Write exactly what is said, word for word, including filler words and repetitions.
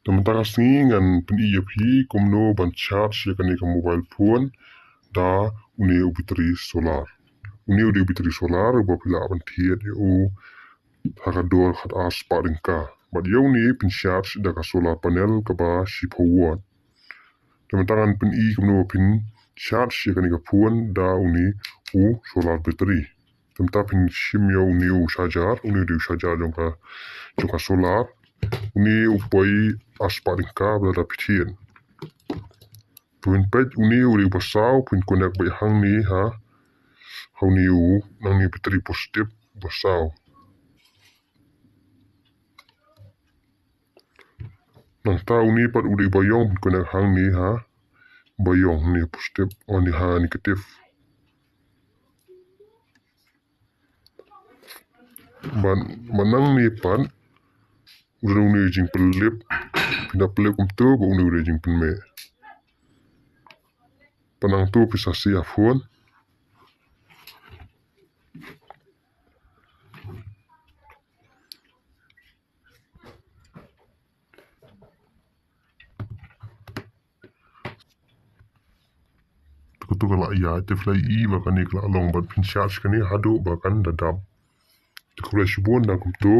Te mynta ka sngi ngan pyni ïa phi kumno ban charge ïa kane ka mobile phone da une u battery solar. Une u dei u battery solar uba phi lah ban thied ïa u ha ka dor khat ar spah tyngka. Bad ïa une phin charge da ka solar panel kaba shiphew watt. Te mynta ngan pyni kumno ba phin charge ïa kane ka phone da une u solar battery. Te mynta phin shim ïa une u charger, une u dei u charger jong ka, jong ka solar. Une u poi ar spah tyngka ba lada phi thied. Phin peit une u dei uba saw, phin connect beit hangne ha, ha une u, nangne u battery positive uba saw. Nangta une pat u dei uba ïong, phin connect hangne ha uba ïong, hangne positive, hangne ha negative. Bad, bad nangne pat u don une u jingpyllip, phin da pyllip kumto ba une u dei jingpynmih. Bad nangto phin sa sie ha phone. Te kato ka la ïaid, te phi la ïohi ba kane ka la long, bad phin charge kane haduh ba kan da dap. Te khublei shibun na kumto.